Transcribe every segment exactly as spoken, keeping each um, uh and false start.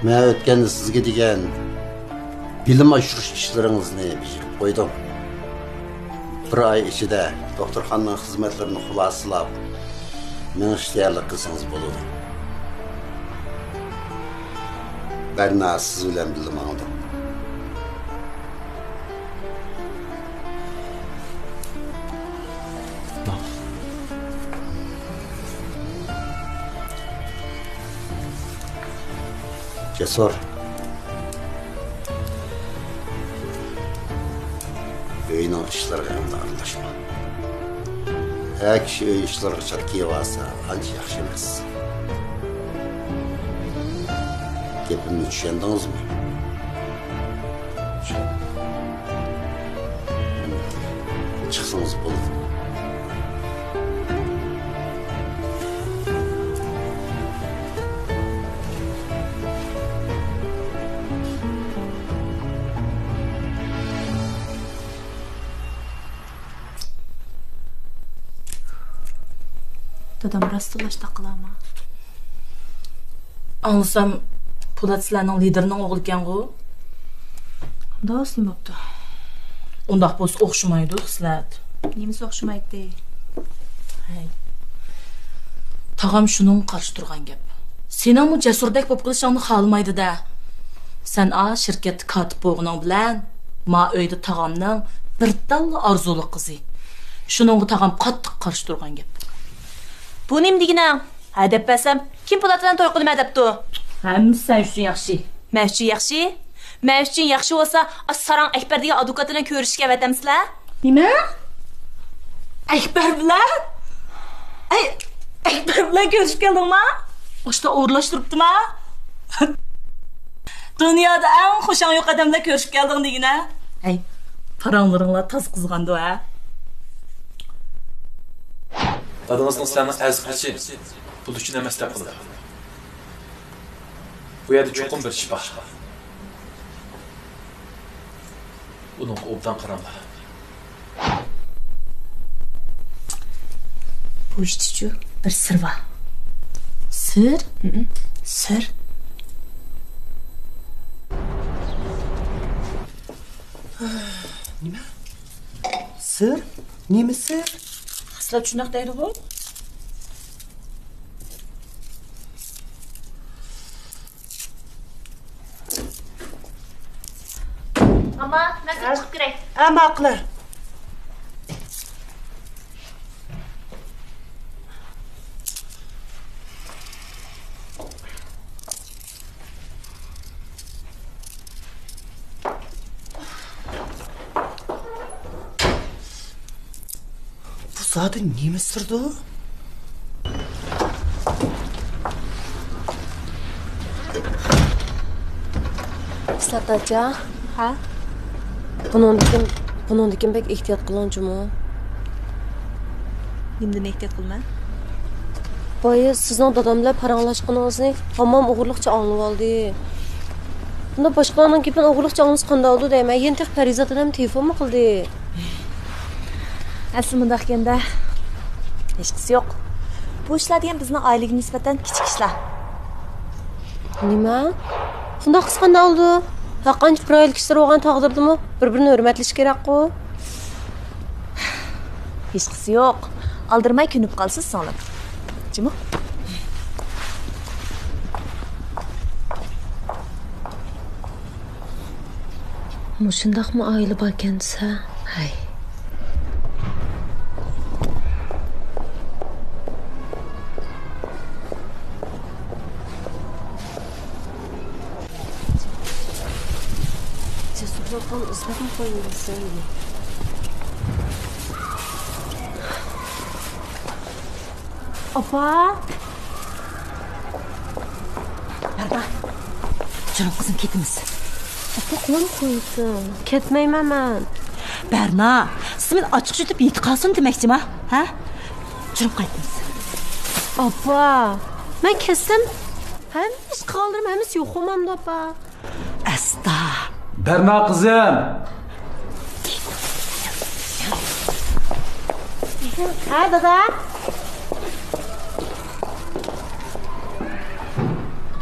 مەن ئۆتكەندە سىزگە دېگەن بىلىم ئاشۇرۇش ئىشلىرىڭىزنى بېجىرىپ قويدۇم. بىر ئاي ئىچىدە دوختۇرخانىنىڭ خىزمەتلىرىنى خۇلاسىلاپ، مېڭىشكە تەييارلىق قىلسىڭىز بولىدۇ. بەرنا سىز بىلەن بىللە ماڭىدۇ. جەسۇر. ئۆينىڭ ئىشلىرىغا ئەمدى ئارىلاشما. ھەر كىشى ئۆي ئىشلىرىغا چات كىيىۋالسا، ئانچە ياخشى ئەمەس. گېپىمنى چۈشەندىڭىزمۇ؟ چىقسىڭىز بولىدۇ. دادام راستلا شۇنداق قىلارما؟ ئاڭلىسام، پولات سىلەرنىڭ لىدىرىنىڭ ئوغلى ئىكەنغۇ؟ ئۇنداق بولسا نېمە بوپتۇ؟ ئۇنداق بولسا ئوخشىمايدۇ، خىسلەت. نېمىسى ئوخشىمايتتى؟ ھەي. تاغام شۇنىڭغا قارشى تۇرغان گەپ. سېنىڭمۇ جەسۇردەك بولۇپ قېلىشىڭنى خالىمايدۇ-دە. سەن ئا شىركەتتە كاتىپ بولغىنىڭ بىلەن، ما ئۆيدە تاغامنىڭ بىر تاللا ئارزۇلۇق قىزى. شۇنىڭغا تاغام قاتتىق قارشى تۇرغان گەپ. بۇ نېمە دېگىنىڭ؟ ھە دەپ بەرسەم، كىم پولات بىلەن توي قىلىمەن دەپتۇ؟ ھەممىسى سەن ئۈچۈن ياخشى. مەن ئۈچۈن ياخشى؟ مەن ئۈچۈن ياخشى بولسا، ئاشۇ ساراڭ ئەكبەر دېگەن ئادۋوكات بىلەن كۆرۈشۈشكە ئەۋەتەمسىلەر؟ نېمە؟ ئەكبەر بىلەن؟ ئەي، ئەكبەر بىلەن كۆرۈشۈپ كەلدىڭما؟ ئاشتا ئورۇنلاشتۇرۇپتىما؟ دۇنيادا ئەڭ خۇشاڭ يوق ئادەم بىلەن كۆرۈشۈپ كەلدىڭ دېگىنە. ھەي، پاراڭلىرىڭلار تازا قىزغاندۇ ھە؟ دادىڭىزنىڭ سىلەرنىڭ ئەزىز قىلىشى پۇل ئۈچۈن ئەمەس دەپ قىلىدۇ. بۇ يەردە چوقۇم بىر ئىش بار. ئۇنىڭغا ئوبدان قاراڭلار. بۇ ئىشتىچۇ بىر سىر بار. سىر؟ ھىم، سىر. نېمە؟ سىر؟ نېمە سىر؟ خىسلەت شۇنداق دەيدىغۇ؟ ماما، مەن سەل چىقىپ كىرەي. ھە، ماقۇل. بۇ زادى نېمە سىردۇ؟ ئىسلاتاچا. ھە؟ بۇنىڭدىن كېيىن، بۇنىڭدىن كېيىن بەك ئېھتىيات قىلىڭ جۇمۇ. نېمىدىن ئېھتىيات قىلىمەن؟ بايا سىزنىڭ دادام بىلەن پاراڭلاشقىنىڭىزنى ھاممام ئوغرىلىقچە ئاڭلىۋالدى. بۇنداق باشقىلارنىڭ گېپىنى ئوغرىلىقچە ئاڭلىسا قانداق بولىدۇ دەيمەن. يەنە تېخى پەرىزات ھەدەم تېلېفونمۇ قىلدى. ئەسلى مۇنداق ئىكەندە، ھېچقىسى يوق. بۇ ئىشلار دېگەن بىزنىڭ ئائىلىگە نىسبەتەن كىچىك ئىشلار. نېمە؟ شۇنداق قىلسا قانداق بولىدۇ؟ ھەرقانچە بىر ئائىلە كىشىلىرى بولغان تەقدىردىمۇ بىر-بىرىنى ھۆرمەتلىشى كېرەكقۇ؟ ھېچقىسى يوق. ئالدىرىماي كۆنۈپ قالسىز، سىڭلىم. جۇمۇ. مۇشۇنداقمۇ ئائىلە باركەن دېسە، ھەي. ئاپا! بەرنا! جۇرۇڭ قىزىم، كېتىمىز. ئاپا، قويۇپ قويسۇن. كەتمەيمەن مەن. بەرنا، سىز مېنى ئاچچىق يۇتۇپ يېتە قالسۇن دېمەكچىما؟ ھە؟ جۇرۇڭ قايتىمىز. ئاپا، مەن كەتسەم، ھەممە ئىش قىلغانلىرىم ھەممىسى يوق بولمامدۇ، ئاپا؟ ئەستا. بەرنا قىزىم. ھە، دادا؟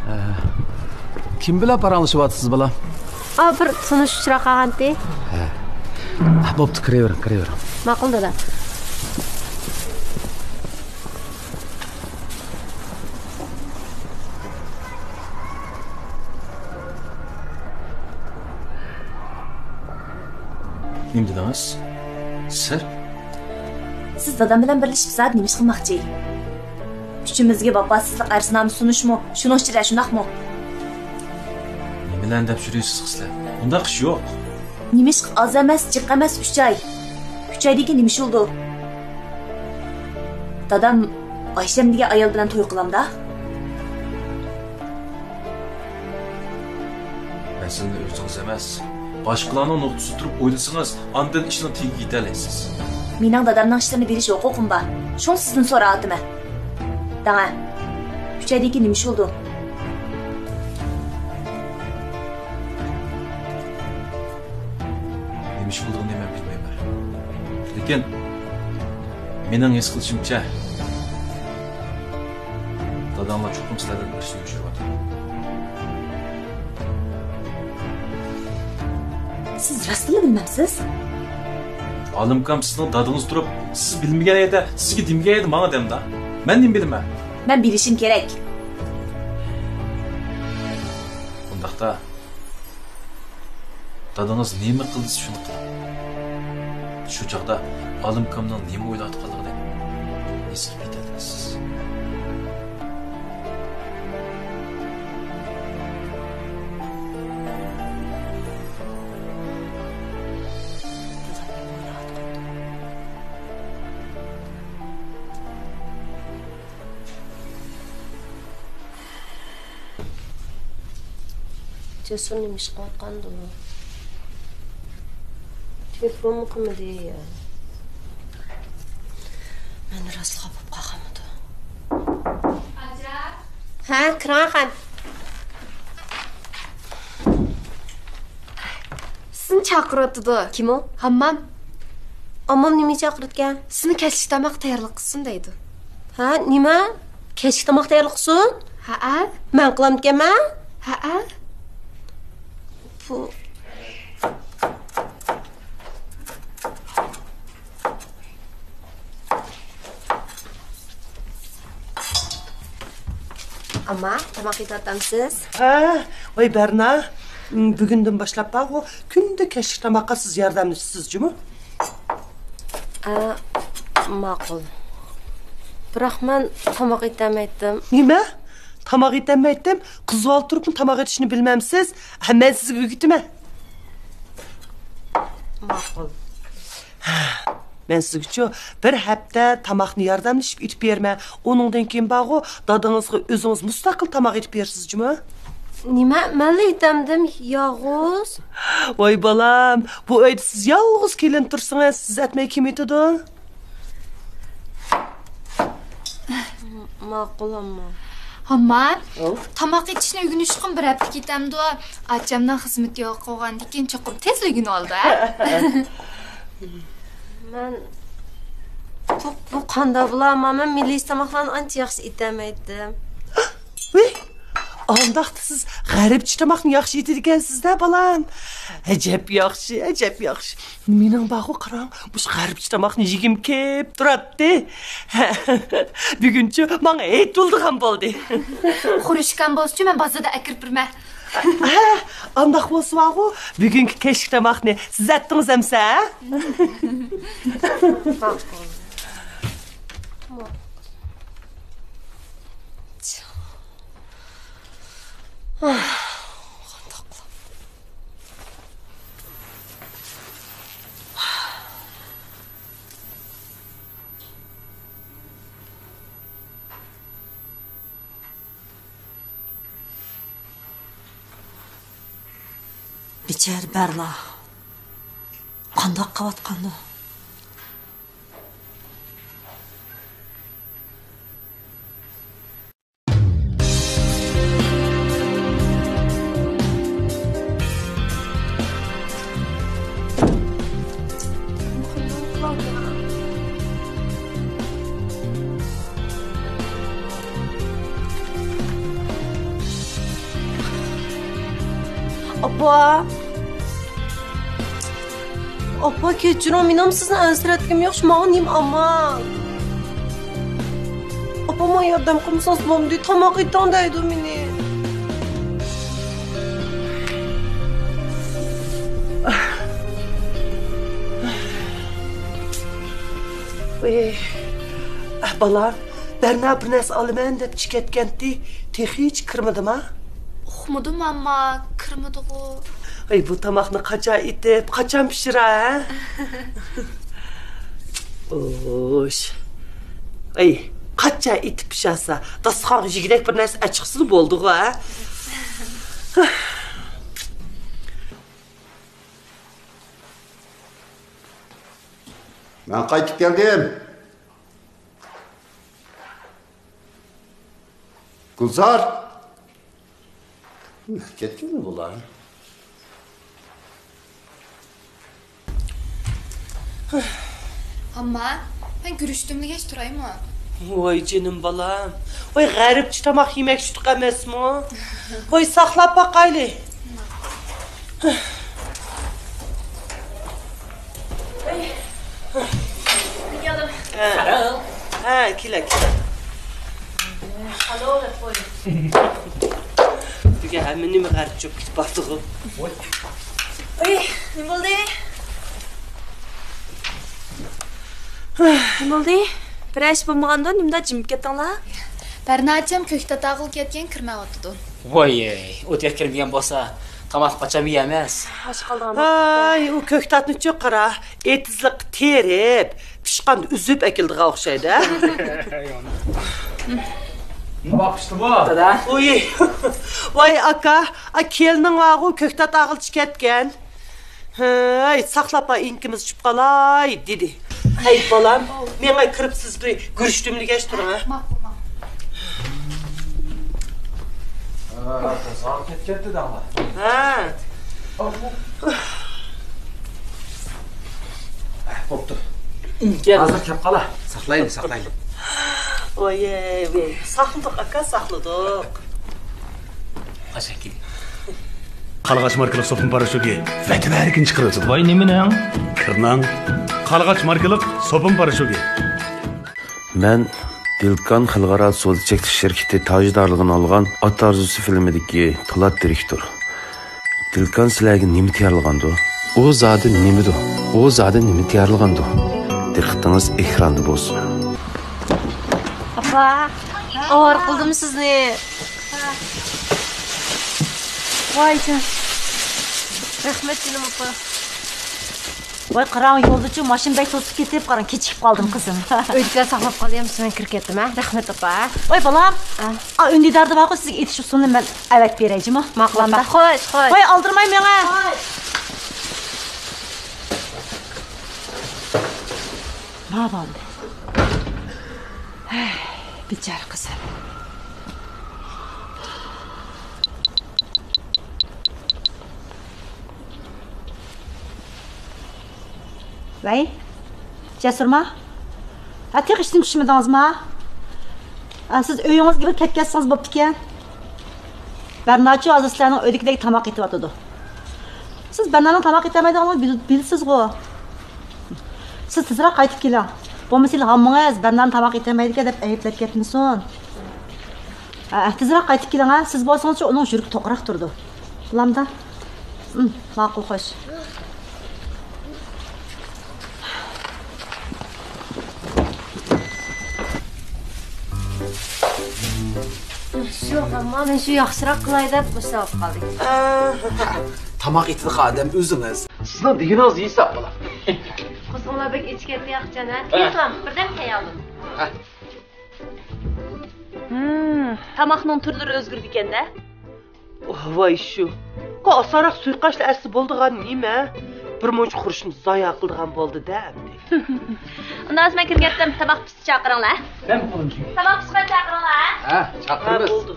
ئە، كىم بىلەن پاراڭلىشىۋاتىسىز، بالام؟ ئا، بىر تونۇش ئۇچراپ قالغانتى. ھە. بوپتۇ، كىرىۋېرىڭ، كىرىۋېرىڭ. ماقۇل، دادا. نېمە دېدىڭىز؟ سىر؟ سىز دادام بىلەن بىرلىشىپ زادى نېمە ئىش قىلماقچى؟ ئۈچىمىزگە ۋاپاسىزلىق ئەرزنامىسى سۇنۇشمۇ شۇنىڭ ئىچىدە، شۇنداقمۇ؟ نېمىلەرنى دەپ يۈرىسىز قىزلار؟ ئۇنداق ئىش يوق. نېمە ئىش؟ ئاز ئەمەس، جىق ئەمەس، ئۈچ ئاي. ئۈچ ئايدىن كېيىن نېمە ئىش بولىدۇ؟ دادام ئايشەم دېگەن ئايال بىلەن توي قىلامدا؟ مەسىلىنى ئۆزىڭىز ئەمەس، باشقىلارنىڭ نۇقتىسىدا تۇرۇپ ئويلىسىڭىز، ئاندىن ئىشنىڭ تېگىگە يېتەلەيسىز. مېنىڭ دادامنىڭ ئىشلىرىنى بىلىش ھوقۇقۇم بار. شۇڭا سىزدىن سوراۋاتىمەن. دەڭە، ئۈچ ئايدىن كېيىن نېمە ئىش بولىدۇ؟ نېمە ئىش بولىدىغىنىنى مەن بىلمەيمەن. لېكىن، مېنىڭ ھېس قىلىشىمچە، داداڭلار چوقۇم سىلەردىن بىرسىنى يوشۇرۇۋاتىدۇ. سىز راستتىنلا بىلمەمسىز؟ ئالىمكام سىزنىڭ دادىڭىز تۇرۇپ، سىز بىلمىگەن يەردە، سىزگە دېمىگەن يەردە ماڭا دەمدا. مەن نېمە بىلىمەن؟ مەن بىلىشىم كېرەك. ئۇنداقتا، دادىڭىز نېمە قىل دېسە، شۇنى قىلىڭ. شۇ چاغدا ئالىمكامنىڭ نېمە ئويلاۋاتقانلىقىنى ھېس قىلىپ يېتەلەيسىز. جەسۇر نېمە ئىش قىلىۋاتقاندۇ؟ تېلېفونمۇ قىلمىدى. مەن راستلا خاپا بولۇپ قالغانمىدۇم؟ ھە، كىرىڭ خان. سىزنى چاقىرىۋاتىدۇ. كىم ئۇ؟ ھاممام. ھاممام نېمە چاقىرىدىكەن؟ سىزنى كەچلىك تاماق تەييارلىق قىلسۇن دەيدۇ. ھە، نېمە؟ كەچلىك تاماق تەييارلىق قىلسۇن؟ ھەئە. مەن قىلامدىكەنمەن؟ ھەئە. بۇ ئامما، تاماق يېتىۋاتامسىز؟ ھە، ۋاي بەرنا، بۈگۈندىن باشلاپ بارغۇ، كۈندە كەچلىك تاماققا سىز ياردەملىشىسىز جۇمۇ؟ ئە، ماقۇل. بىراق مەن تاماق ئېتەلمەيتتىم. نېمە؟ تاماق ئېتەلمەيتتىم؟ قىز بالا تۇرۇپمۇ تاماق ئېتىشنى بىلمەمسىز؟ ھە، مەن سىزگە ئۆگىتىمەن. ماقۇل. مەن سىزگىچۇ بىر ھەپتە تاماقنى ياردەملىشىپ ئېتىپ بېرىمەن. ئۇنىڭدىن كېيىن بارغۇ، دادىڭىزغا ئۆزىڭىز مۇستەقىل تاماق ئېتىپ بېرىسىز جۇمۇ. نېمە؟ مەنلا ئېتەمدىم، يالغۇز. ۋاي بالام، بۇ ئۆيدە سىز يالغۇز كېلىن تۇرسىڭىز، سىز ئەتمەي كىم ئېتىدۇ؟ ماقۇل، ئامما. ئامما، ئاۋۇ. تاماق ئېتىشنى ئۆگىنىشكىن بىر ھەپتە كېتەمدۇ؟ ئاچامنىڭ خىزمىتى يوق بولغاندىن كېيىن چوقۇم تېزلا ئۆگىنىۋالىدۇ، ھە؟ مەن، بۇ، بۇ قانداق بولا، ئامما؟ مەن مىللىي تاماقلارنى ئانچە ياخشى ئېتەلمەيتتىم. ۋىي، ئانداقتا سىز غەربچە تاماقنى ياخشى ئېتىدىكەنسىز-دە، بالام. ئەجەب ياخشى، ئەجەب ياخشى. مېنىڭ بارغۇ، قاراڭ، مۇشۇ غەربچە تاماقنى يېگۈم كېلىپ تۇراتتى. بۈگۈنچۇ ماڭا ھېيت بولىدىغان بولدى. خۇرۇچكام بولسىچۇ، مەن بازاردا ئەكىرىپ بېرىمەن. ھە، ئانداق بولسا بارغۇ، بۈگۈنكى كەچلىك تاماقنى سىز ئەتتىڭىز ئەمسە، ھە؟ بىچارە بەرنا. قانداق قىلىۋاتقاندۇ؟ ۋا. ئاپا، كەچۈرۈڭ، مېنىڭ سىزنى ئەنسىرەتكۈم يوق، شۇ ماڭا نېمە ئامال؟ ئاپا، ماڭا ياردەم قىلمىسىڭىز بولمىدى، تاماق ئېتىڭ دەيدۇ مېنى. ئەي، بالام، بەرنا بىر نەرسە ئالىمەن دەپ چىقىپ كەتكەنتى، تېخىچە كىرمىدىما؟ ئۇقمىدىم، ئەمما كىرمىدىغۇ. ئەي، بۇ تاماقنى قاچان ئېتىپ، قاچان پىشۇرا، ھە؟ ئوش. ئەي، قاچان ئېتىپ پىشارسا، داستىخانغا يېگۈدەك بىر نەرسە ئەچىقسىلا بولدىغۇ، ھە؟ مەن قايتىپ كەلدىم. گۈلزار! كەتكەنمۇ بۇلار؟ ئامما، مەن گۈرۈچ دۈملىگەچ تۇرايمۇ؟ ۋاي جېنىم بالام. ۋاي غەربچە تاماق يېمەكچىدۇق ئەمەسمۇ؟ ۋاي ساقلاپ باقايلى. ھە. ھە، كېلە، كېلە. بۈگۈن ھەممە نېمە غەربچە بولۇپ كېتىپ بارىدىغۇ. ئۇي، نېمە بولدى؟ نېمە بولدى؟ بىرەر ئىش بولمىغاندۇ؟ نېمىنداق جىمىپ كەتتىڭلار؟ بەرناچەم كۆكتات ئاغىلى كەتكەن، كىرمەيۋاتىدۇ. ۋاي، ئۇ تېخى كىرمىگەن بولسا، تاماق قاچان يەيمىز؟ ئاچ قالدىڭ. ھاي، ئۇ كۆكتاتنى چۇ قارا، ئېتىزلىققا تېرىپ، پىشقاندا ئۈزۈپ ئەكېلىدىغان ئوخشايدۇ، ھە؟ تاماق پىشتىمۇ؟ دادا. ئۇي، ۋاي ئاكا، ئا، كېلىنىڭ بارغۇ، كۆكتات ئاغىلى كەتكەن. ھەي، ساقلاپ ئا، ئىنكىمىز چۈشۈپ قالاي، دېدى. ھەي، بالام، مېڭە كىرىپ سىز بىر گۈرۈچ دۈملىگەچ تۇرۇڭ، ھە؟ ماقۇل، ماقۇل. ھە، قوزغىلىپ كەتكەنتى داڭلار. ھە. بوپتۇ. ھازىر كەپ قالا. ساقلايلى، ساقلايلى. ۋاي، ۋاي، ساقلىدۇق، ئاكا، ساقلىدۇق. قاچان كېلىپ. قارلىغاچ ماركىلىق سوپۇن پاراشوكى ۋەتەن ھەرىكىنى چىقىرىۋاتىدۇ. ۋاي، نېمىنىڭ؟ كىرناڭ. قارلىغاچ ماركىلىق سوپۇن پاراشوكى. مەن دىلكان خەلقئارا سودا چەكلىك شىركىتى تاجدارلىقىنى ئالغان ئات ئارزۇسى فىلىمىدىكى پولات دىرېكتور. دىلكان سىلەرگە نېمە تەييارلىغاندۇ؟ ئۇ زادى نېمىدۇ؟ ئۇ زادى نېمە تەييارلىغاندۇ؟ دىققىتىڭىز ئېكراندا بولسۇن. ئاپا، ئاۋارە قىلدىم سىزنى. ۋاي جان. رەھمەت جېنىم ئاپا. ۋاي قاراڭ، يولدىچۇ ماشىنا بەك توسۇپ كېتىپ، قاراڭ، كېچىكىپ قالدىم قىزىم. ئۆيدىكىلەر ساقلاپ قالدى، مەن كىرىپ كەتتىم ھە. رەھمەت ئاپا. ۋاي بالام. ئا، ئۈندىداردا بارغۇ سىزگە ئېتىش ئۇسۇلىنى مەن ئەۋەتىپ بېرەي جۇمۇ. ماقۇل ئاپا. خوش، خوش. ۋاي ئالدىرىماي مېڭە. خوش. ما بالدى. ھەي، بىچارە قىزىم. ۋەي، جەسۇرما؟ ھە، تېخى ئىشتىن چۈشمىدىڭىزما؟ ھە، سىز ئۆيىڭىزگە بىر كەپ كەتسىڭىز بوپتىكەن. بەرناچۇ ھازىر سىلەرنىڭ ئۆيدىكىدەك تاماق ئېتىۋاتىدۇ. سىز بەرنانىڭ تاماق ئېتەلمەيدىغانلىقىنى بىل-، بىلىسىزغۇ؟ سىز تېزرەك قايتىپ كېلىڭ. بولمىسا ھېلى ھاممىڭىز بەرنانى تاماق ئېتەلمەيدىكەن دەپ ئەيىبلەپ كەتمىسۇن. ھە، تېزرەك قايتىپ كېلىڭ ھە. سىز بولسىڭىزچۇ ئۇنىڭ يۈرىكى توقراق تۇرىدۇ. بولامدا؟ ھىم، ماقۇل، خوش. شۇ ھامان شۇ ياخشىراق قىلاي دەپ مۇشۇنداق بولۇپ قالدى. تاماق ئېتىدىغان ئادەم ئۆزىڭىز. سىزنىڭ دېگىنىڭىز ھېساب بولار. قورسىقىڭلار بەك ئېچىپ كەتتى ياقچان ھە. ھە. كېيىن بىردەم تەييارلىدىم. ھە. ھىم، تاماقنىڭ تۈرلىرى ئۆزگىرىدىكەن-دە. ۋاي شۇ. قا ئاسانراق سۇيۇقئاشلار ئەتسە بولىدىغان نېمە؟ بىر مۇنچە خۇرۇچنى زايا قىلىدىغان بولدى-دە ئەمدى. ئۇنداق بولسا مەن كىرىپ كەتتىم. تاماق پىشسا چاقىرىڭلار. مەن قولۇم چۈشۈپ. تاماق پىشقان چاقىرىڭلار. ھە، ھە، چاقىرىمىز. بولدى.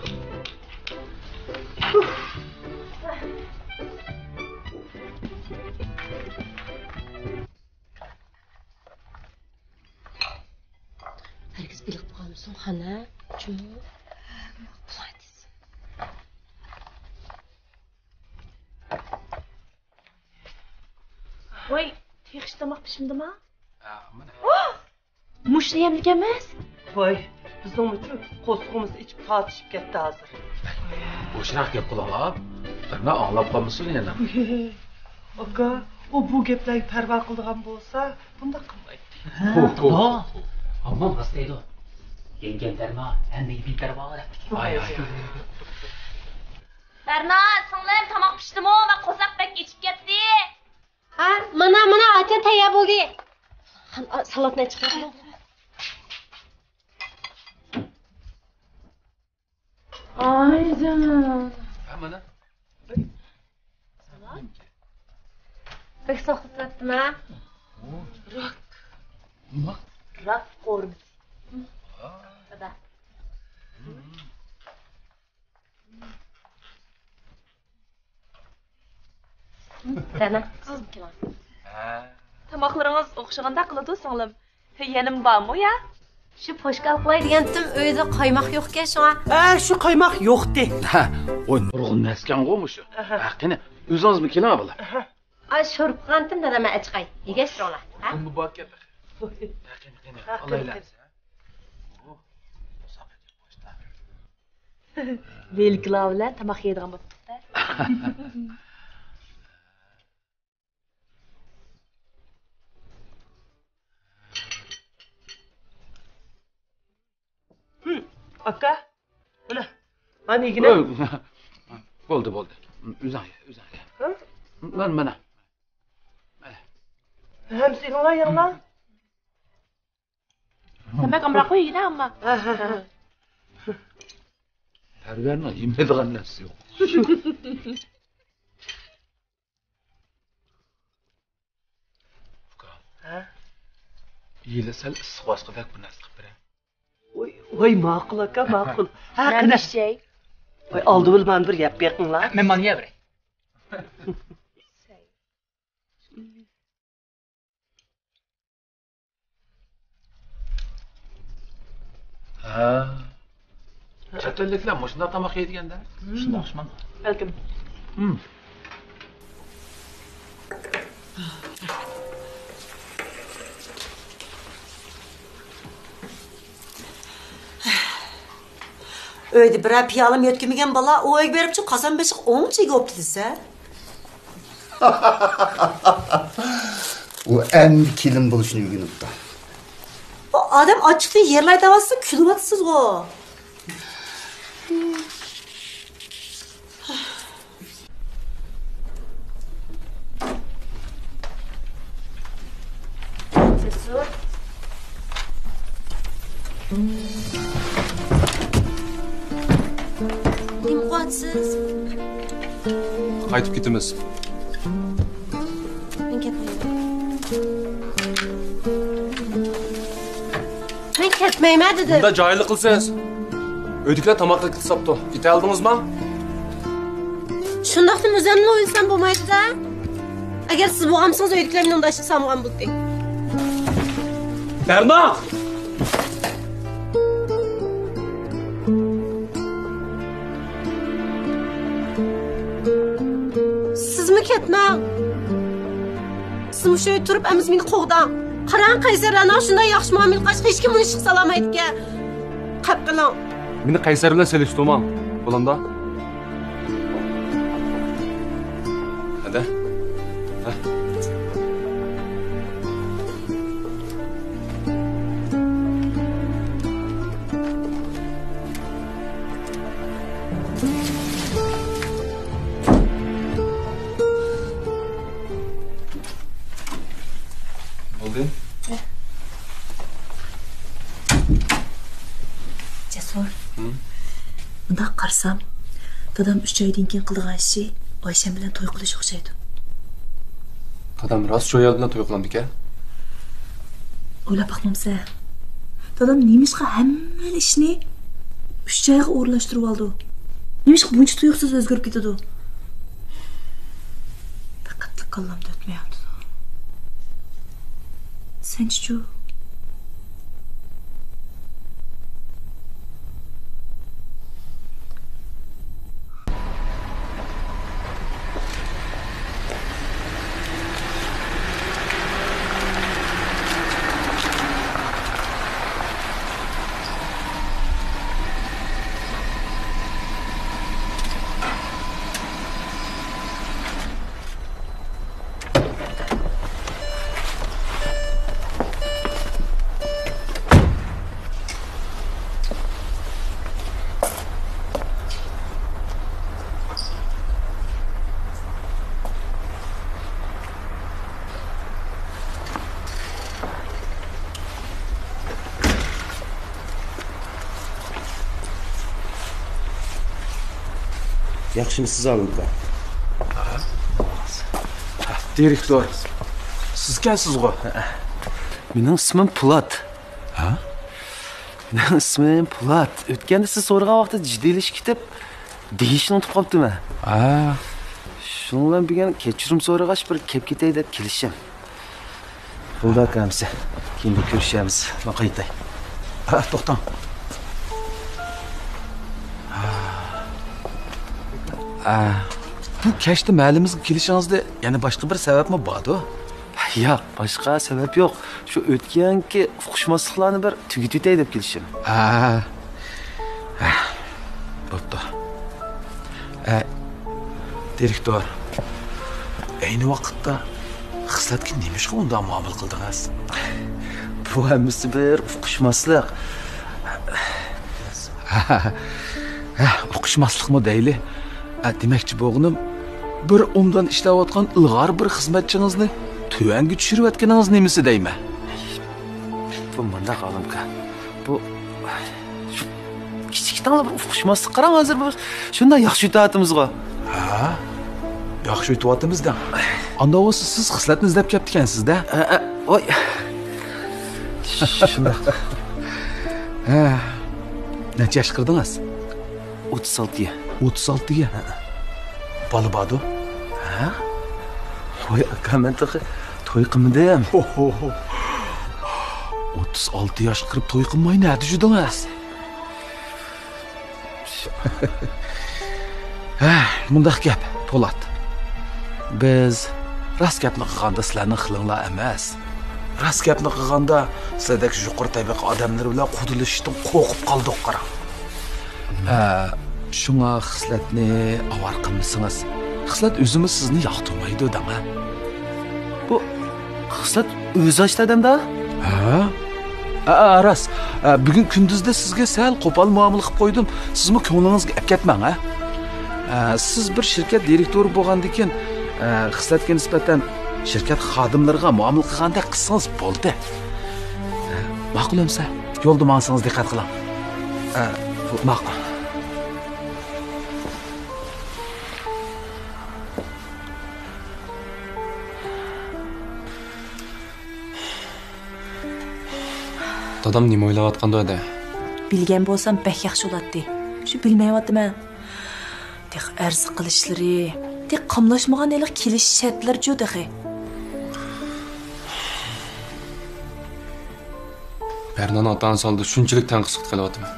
ھەرگىز بېلىق بولغانمىسۇن، خانا؟ جۇمۇ؟ بۇلار دېسۇن. ۋاي، تېخىچە تاماق پىشمىدىما؟ ھە، مانا. مۇشۇنى يەملىكەنمىز؟ ۋاي، بىزنىڭمۇچۇ قورسىقىمىز ئېچىپ تارتىشىپ كەتتى ھازىر. بوشراق گەپ قىلىڭلار. بىرنى ئاڭلاپ قالمىسۇن يەنە. ئاكا، ئۇ بۇ گەپلەرگە پەرۋا قىلىدىغان بولسا، بۇنداق قىلمايتتى. ھە، ھو، ھو. ئاممام راست دەيدۇ. يەڭگەم بەرنا ھەممىگە بىپەرۋا دەپتىكەن. ۋاي، ۋاي. بەرنا، سىڭلىم، تاماق پىشتىمۇ؟ مانا قورساق بەك ئېچىپ كەتتى. ھە، مانا، مانا، ئاچا تەييار بولدى. سالاتنى چىقىرىڭ. ئايجان. ھە، مانا. سالام. بەك ساقلاپ تۇرۇپتىما؟ راك. نېمە؟ راك قورۇمىسى. ھە. دادا. ھە. تاماقلىرىڭىز ئوخشىغاندەك قىلىدۇ، سىڭلىم. يەنىمۇ بارمۇ يا؟ شۇ پوشكال قىلاي دېگەنتىم، ئۆيدە قايماق يوقكەن شۇڭا. ھە، شۇ قايماق يوقتى. ھە، ئۇ نۇرغۇن نەرسىكەنغۇ مۇشۇ. ئەھە. ھە، قېنى، ئۆزىڭىزمۇ كېلىڭ، بالام. ئەھە. ئاي، شورپا قىلغانتىم، دادام، ئەچىقاي. يېگەچ تۇرۇڭلار. ھە؟ بۇ بار ئىكەن. ھە، قېنى، قېنى. ھە، ئالايلى. قېنى. ھېلىكىلار بىلەن تاماق يەيدىغان بوپتۇق-دە. ھىم، ئاكا، مانا، مانا يېگىنە. بولدى، بولدى. ئۆزۈڭ يە، ئۆزۈڭ يە. ھە؟ مانا، مانا. مانا. ھەممىسى يەڭلار، يەڭلار. سەن بەك ئامراق قوي، يېگىنە ئەمما. ھە، ھە، ھە. پەرۋەرنىڭ يېمەيدىغان نەرسىسى يوق. ئۇكا. ھە؟ يېلى سەل ئىسسىق ۋاسقىدەك بىر نەرسە قىلىپ بېرەي. ۋاي، ۋاي، ماقۇل ئاكا، ماقۇل. ھە، مەن قېنى. ئىچەي. ۋاي، ئالدى بىلەن مانا بىر يەپ بېقىڭلار. مەن مانا يەۋېرەي. ھە. چەت ئەللىكلەر مۇشۇنداق تاماق يەيدىكەن-دە. شۇنداق ئىشمۇ؟ بەلكىم. ھىم. ئۆيدە بىرەر پىيالىمۇ يۆتكىمىگەن بالا، ئۇ ئۆيگە بېرىپچۇ قازان بېشىغا ئوڭچە ئىگە بوپتۇ دېسە. ئۇ ئەمدى كېلىن بولۇشنى ئۆگىنىپتۇ. ئۇ ئادەم ئاچچىقتىن يىغلايتىۋاتسا كۈلۈۋاتىسىزغۇ. جەسۇر. نېمە قىلىۋاتىسىز؟ قايتىپ كېتىمىز. مەن كەتمەيمەن. مەن كەتمەيمەن دېدىم. بۇنداق جاھىللىق قىلسىڭىز. ئۆيدىكىلەر تاماق قىلىپ ساپتۇ. كېتەلدىڭىزما؟ شۇنداقتىمۇ ئۆزۈمنى ئويلىسام بولمايدۇ-دە. ئەگەر سىز بولغانمىسىڭىز، ئۆيدىكىلەر مېنى ئۇنداق ئىشقا سالمىغان بولاتتى. بەرنا! سىزمۇ كەتمەڭ. سىز مۇشۇ يەردە تۇرۇپ ئەمىسە مېنى قوغداڭ. قاراڭ، قەيسەرلەرنىڭ شۇنداق ياخشى مۇئامىلە قىلغاچقا ھېچكىم ئۇنى ئىشقا سالالمايدىكەن. قەپ قىلىڭ. مېنى قەيسەر بىلەن سېلىشتۇرماڭ، بولامدا؟ ھەدە. ھە. بولدى. جەسۇر. ھىم؟ مۇنداق قارىسام، دادام ئۈچ ئايدىن كېيىن قىلىدىغان ئىشى ئايشەم بىلەن توي قىلىش ئوخشايدۇ. دادام راست شۇ ئايال بىلەن توي قىلامدىكەن؟ ئويلاپ باقمامسەن؟ دادام نېمىشقا ھەممىلا ئىشنى ئۈچ ئايغا ئورۇنلاشتۇرۇۋالىدۇ؟ نېمىشقا بۇنچە تۇيۇقسىز ئۆزگىرىپ كېتىدۇ؟ پەقەتلا كاللامدا ئۆتمەيۋاتىدۇ. سەنچىچۇ؟ ياخشىمۇسىز، ئالىم ئاكا؟ دىرېكتور، سىزكەنسىزغۇ؟ مېنىڭ ئىسمىم پولات. ھە؟ مېنىڭ ئىسمىم پولات. ئۆتكەندە سىز سورىغان ۋاقىتتا جىددىيلىشىپ كېتىپ، دېيىشنى ئۇنتۇپ قاپتىمەن. ھە. شۇنىڭ بىلەن بۈگۈن كەچۈرۈم سورىغاچ، بىر كېلىپ كېتەي دەپ كېلىشىم. بولدى ئاكا ئەمىسە. كېيىن كۆرۈشەرمىز. مەن قايتاي. ھە، توختاڭ. ھە، بۇ كەچتە مەھەللىمىزگە كېلىشىڭىزدە يەنە باشقا بىر سەۋەبمۇ باردۇ؟ ياق، باشقا سەۋەب يوق. شۇ ئۆتكەنكى ئۇقۇشماسلىقلارنى بىر تۈگىتىۋېتەي دەپ كېلىشىم. ھە. ھە، بوپتۇ. ئە، دىرېكتور، ئەينى ۋاقىتتا خىسلەتكە نېمىشقا ئۇنداق مۇئامىلە قىلدىڭىز؟ بۇ ھەممىسى بىر ئۇقۇشماسلىق. ھە، ئۇقۇشماسلىقمۇ دەيلى. ئە، دېمەكچى بولغىنىم، بىر ئوبدان ئىشلەۋاتقان ئىلغار بىر خىزمەتچىڭىزنى تۆۋەنگە چۈشۈرۈۋەتكىنىڭىز نېمىسى دەيمەن؟ بۇ مۇنداق، ئالىم ئاكا. بۇ شۇ كىچىككىنە بىر ئۇقۇشماسلىق. قاراڭ، ھازىر بىز شۇنداق ياخشى ئۆتۈۋاتىمىزغۇ. ھە؟ ياخشى ئۆتۈۋاتىمىز دەڭ. ئانداق بولسا سىز خىسلەتنى ئىزدەپ كەپتىكەنسىز-دە؟ ھە، ھە، ۋاي. شۇنداق. ھە. نەچچە ياشقا كىردىڭىز؟ ئوتتۇز ئالتىگە. ئوتتۇز ئالتىگە؟ ھە. بالا باردۇ؟ ھە؟ ۋاي ئاكا، مەن تېخى توي قىلمىدىم. ھو، ھو، ھو. ئوتتۇز ئالتە ياشقا كىرىپ توي قىلماي نەدە يۈردىڭىز؟ ھە، مۇنداق گەپ، پولات. بىز راست گەپنى قىلغاندا سىلەرنىڭ خىلىڭلار ئەمەس. راست گەپنى قىلغاندا سىلەردەك يۇقىرى تەبىقە ئادەملىرى بىلەن قۇدىلىشىشتىن قورقۇپ قالدۇق، قاراڭ. ھە، شۇڭا خىسلەتنى ئاۋارە قىلمىسىڭىز. خىسلەت ئۆزىمۇ سىزنى ياقتۇرمايدۇ، دەڭە. بۇ خىسلەت ئۆزى ئاچتى ئادەمدە؟ ھە؟ ھە، ھە، راست. ھە، بۈگۈن كۈندۈزدە سىزگە سەل قوپال مۇئامىلە قىلىپ قويدۇم. سىزمۇ كۆڭلىڭىزگە ئەپ كەتمەڭ، ھە؟ ھە، سىز بىر شىركەت دىرېكتورى بولغاندىكىن، ھە، خىسلەتكە نىسبەتەن شىركەت خادىملىرىغا مۇئامىلە قىلغاندەك قىلسىڭىز بولدى. ھە، ماقۇل ئەمسە. يولدا ماڭسىڭىز دىققەت قىلىڭ. ھە، ماقۇل. دادام نېمە ئويلاۋاتقاندۇ ھەدە؟ بىلگەن بولسام بەك ياخشى بولاتتى. شۇ بىلمەيۋاتىمەن. تېخى ئەرز قىلىشلىرى، تېخى قاملاشمىغان ھېلىقى كېلىشىش شەرتلىرىچۇ تېخى. بەرنانىڭ ئاتا-ئانىسى ئالدىدا شۇنچىلىك تەڭقىسلىق قىلىۋاتىمەن.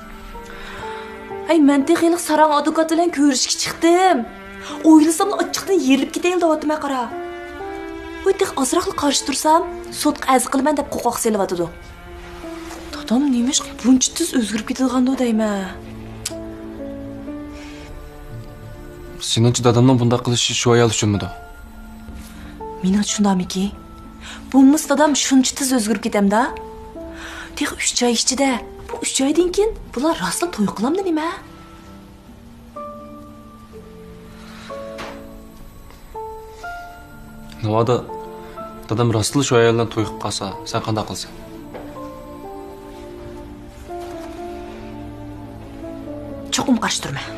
ھەي، مەن تېخى ھېلىقى ساراڭ ئادۋوكات بىلەن كۆرۈشۈشكە چىقتىم. ئويلىساملا ئاچچىقتىن يېرىلىپ كېتەيلا دەۋاتىمەن، قارا. ۋاي، تېخى ئازراقلا قارشى تۇرسام، سوتقا ئەرز قىلىمەن دەپ قوقاق سېلىۋاتىدۇ. دادام نېمىشقا بۇنچە تېز ئۆزگىرىپ كېتىدىغاندۇ دەيمەن. سېنىڭچە دادامنىڭ بۇنداق قىلىشى شۇ ئايال ئۈچۈنمىدۇ؟ مېنىڭچە شۇنداقمىكى؟ بولمىسا دادام شۇنچە تېز ئۆزگىرىپ كېتەمدا؟ تېخى ئۈچ ئاي ئىچىدە. بۇ ئۈچ ئايدىن كېيىن بۇلار راستلا توي قىلامدۇ نېمە؟ ناۋادا دادام راستلا شۇ ئايال بىلەن توي قىلىپ قالسا، سەن قانداق قىلىسەن؟ چوقۇم قارشى تۇرىمەن.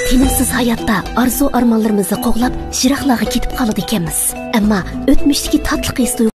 تىنىمسىز ھاياتتا ئارزۇ-ئارمانلىرىمىزنى قوغلاپ، يىراقلارغا كېتىپ قالىدىكەنمىز. ئەمما ئۆتمۈشتىكى تاتلىق ھېس